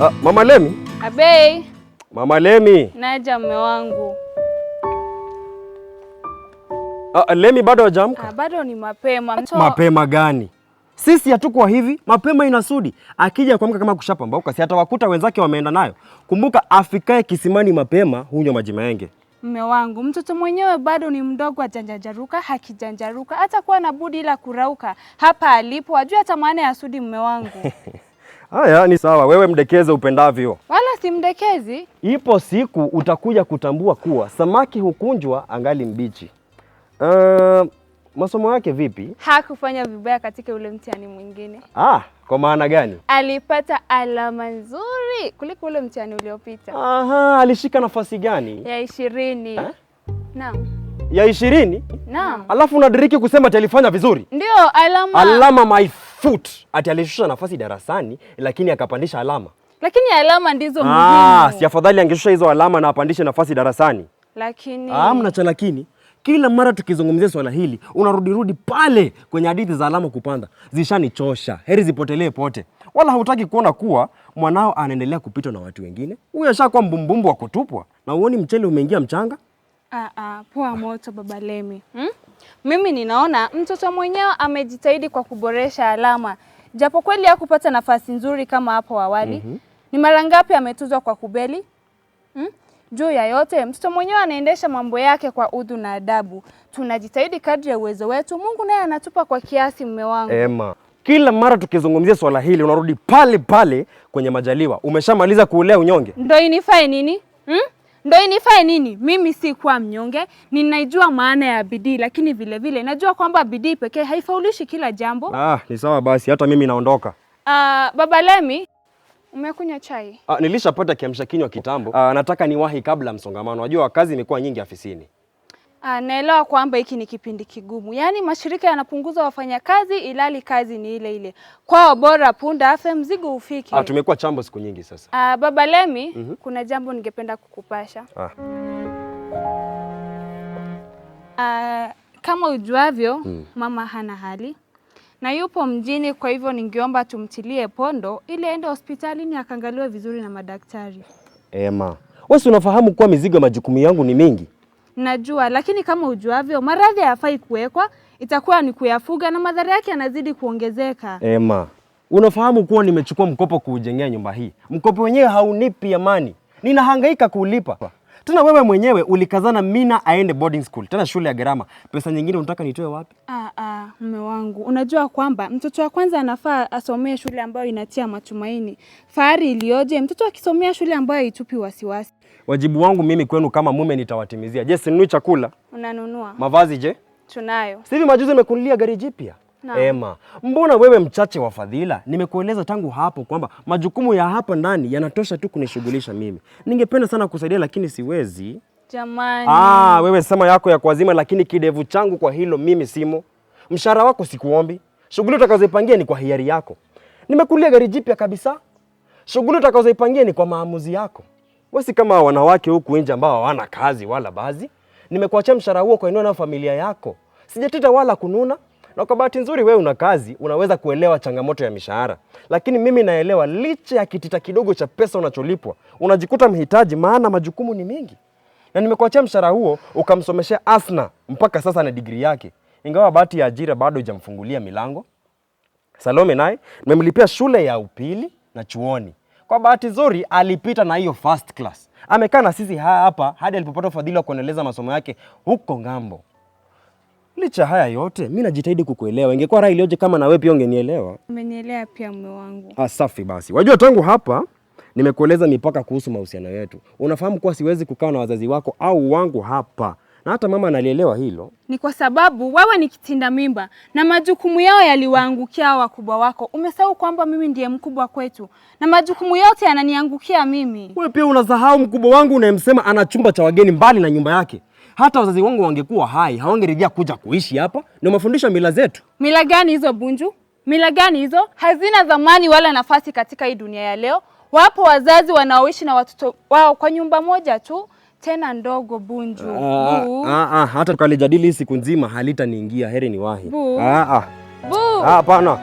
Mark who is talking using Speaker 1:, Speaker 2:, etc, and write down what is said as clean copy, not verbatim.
Speaker 1: Ah, Mama Lemi?
Speaker 2: Abei.
Speaker 1: Mama Lemi.
Speaker 2: Naja mume wangu.
Speaker 1: Ah, Lemi bado hajaamka?
Speaker 2: Ah, bado ni mapema.
Speaker 1: Mapema gani? Sisi hatukuwa hivi, mapema inasudi. Akija kuamka kama kushapambauka, si atawakuta wenzake wameenda nayo. Kumbuka afikaye kisimani mapema hunywa maji maenge.
Speaker 2: Mume wangu, mtoto mwenyewe bado ni mdogo, ajanjajaruka, hakijanjaruka, hata kuwa na budi ila kurauka. Hapa alipo, ajui hata maana ya sudi mume wangu.
Speaker 1: Haya, ni sawa, wewe mdekeze upendavyo.
Speaker 2: Wala simdekezi.
Speaker 1: Ipo siku utakuja kutambua kuwa samaki hukunjwa angali mbichi. Masomo yake vipi?
Speaker 2: Hakufanya vibaya katika ule mtihani mwingine.
Speaker 1: Ah, kwa maana gani?
Speaker 2: Alipata alama nzuri kuliko ule mtihani uliopita.
Speaker 1: Aha, alishika nafasi gani?
Speaker 2: Ya 20. Naam.
Speaker 1: Ya 20?
Speaker 2: Naam.
Speaker 1: Alafu unadiriki kusema ati alifanya vizuri?
Speaker 2: Ndio, alama.
Speaker 1: Alama my foot. Ati alishusha nafasi darasani lakini akapandisha alama.
Speaker 2: Lakini alama ndizo muhimu.
Speaker 1: Ah, si afadhali angeshusha hizo alama na apandishe nafasi darasani.
Speaker 2: Lakini
Speaker 1: Ah, mna cha lakini. Kila mara tukizungumzia swala hili unarudirudi pale kwenye hadithi za alama kupanda. Zishanichosha, heri zipotelee pote. Wala hautaki kuona kuwa mwanao anaendelea kupitwa na watu wengine. Huyu ashakuwa mbumbumbu wa kutupwa na uoni mchele umeingia mchanga.
Speaker 2: Poa moto Baba Lemi. Mimi ninaona mtoto mwenyewe amejitahidi kwa kuboresha alama, japo kweli hakupata nafasi nzuri kama hapo awali. Ni mara ngapi ametuzwa kwa kubeli? Juu ya yote, mtoto mwenyewe anaendesha mambo yake kwa udhu na adabu. Tunajitahidi kadri ya uwezo wetu, Mungu naye anatupa kwa kiasi, mume wangu.
Speaker 1: Emma, kila mara tukizungumzia swala hili unarudi pale pale kwenye majaliwa. Umeshamaliza kuulea unyonge?
Speaker 2: Ndo inifae nini? Ndo inifae nini? Mimi si kuwa mnyonge, ninaijua maana ya bidii, lakini vile vile najua kwamba bidii pekee haifaulishi kila jambo.
Speaker 1: Ah, ni sawa basi, hata mimi naondoka.
Speaker 2: Baba Lemi, umekunywa chai?
Speaker 1: Ah, nilishapata kiamsha kinywa kitambo. Ah, nataka niwahi kabla msongamano. Unajua kazi imekuwa nyingi afisini.
Speaker 2: Naelewa kwamba hiki ni kipindi kigumu. Yaani mashirika yanapunguza wafanyakazi ilali kazi ni ile ile. Kwao bora punda afe mzigo ufike.
Speaker 1: Ah, tumekuwa chambo siku nyingi sasa.
Speaker 2: Baba Lemi, kuna jambo ningependa kukupasha. Kama ujuavyo, mama hana hali na yupo mjini, kwa hivyo ningeomba tumtilie pondo ili aende hospitalini akaangaliwe vizuri na madaktari.
Speaker 1: Emma, wewe si unafahamu kuwa mizigo ya majukumu yangu ni mingi?
Speaker 2: Najua, lakini kama ujuavyo maradhi hayafai kuwekwa, itakuwa ni kuyafuga na madhara yake yanazidi kuongezeka.
Speaker 1: Emma, unafahamu kuwa nimechukua mkopo kuujengea nyumba hii. Mkopo wenyewe haunipi amani, ninahangaika kuulipa. Tena wewe mwenyewe ulikazana Mina aende boarding school, tena shule ya gharama. Pesa nyingine unataka nitoe wapi?
Speaker 2: Mume wangu, unajua kwamba mtoto wa kwanza anafaa asomee shule ambayo inatia matumaini. Fahari iliyoje mtoto akisomea shule ambayo haitupi wasiwasi.
Speaker 1: Wajibu wangu mimi kwenu kama mume nitawatimizia. Je, sinunui chakula?
Speaker 2: Unanunua.
Speaker 1: Mavazi je?
Speaker 2: Tunayo.
Speaker 1: Sivi majuzi nimekununulia gari jipya. Emma, mbona wewe mchache wa fadhila? Nimekueleza tangu hapo kwamba majukumu ya hapa ndani yanatosha tu kunishughulisha mimi. Ningependa sana kusaidia lakini siwezi.
Speaker 2: Jamani.
Speaker 1: Wewe sema yako ya kuazima, lakini kidevu changu kwa hilo mimi simo. Mshahara wako sikuombi. Shughuli utakazoipangia ni kwa hiari yako. Nimekulia gari jipya kabisa. Shughuli utakazoipangia ni kwa maamuzi yako. Wewe si kama wanawake huku nje ambao hawana kazi wala bazi. Nimekuachia mshahara huo kwa inua na familia yako. Sijateta wala kununa. Na kwa bahati nzuri wewe una kazi, unaweza kuelewa changamoto ya mishahara. Lakini mimi naelewa licha ya kitita kidogo cha pesa unacholipwa, unajikuta mhitaji maana majukumu ni mengi. Na nimekuachia mshahara huo ukamsomeshea Asna mpaka sasa na degree yake. Ingawa bahati ya ajira bado haijamfungulia milango. Salome naye nimemlipia shule ya upili na chuoni. Kwa bahati nzuri alipita na hiyo first class. Amekaa na sisi hapa hadi alipopata ufadhili wa kuendeleza masomo yake huko ng'ambo. Licha haya yote, mimi najitahidi kukuelewa. Ingekuwa raha iliyoje kama na wewe pia ungenielewa.
Speaker 2: Umenielewa pia mume wangu.
Speaker 1: Ah, safi basi. Wajua tangu hapa nimekueleza mipaka kuhusu mahusiano yetu. Unafahamu kuwa siwezi kukaa na wazazi wako au wangu hapa. Na hata mama analielewa hilo.
Speaker 2: Ni kwa sababu wewe ni kitinda mimba na majukumu yao yaliwaangukia wakubwa wako. Umesahau kwamba mimi ndiye mkubwa kwetu na majukumu yote yananiangukia mimi.
Speaker 1: Wewe pia unasahau mkubwa wangu unayemsema ana chumba cha wageni mbali na nyumba yake. Hata wazazi wangu wangekuwa hai, hawangeridhia kuja kuishi hapa. Ni mafundisho ya mila zetu.
Speaker 2: Mila gani hizo Bunju? Mila gani hizo? Hazina dhamani wala nafasi katika hii dunia ya leo. Wapo wazazi wanaoishi na watoto wao kwa nyumba moja tu, tena ndogo Bunju.
Speaker 1: Hata tukalijadili siku nzima halitaniingia, heri ni wahi.
Speaker 2: Bu. Bu.
Speaker 1: Hapana.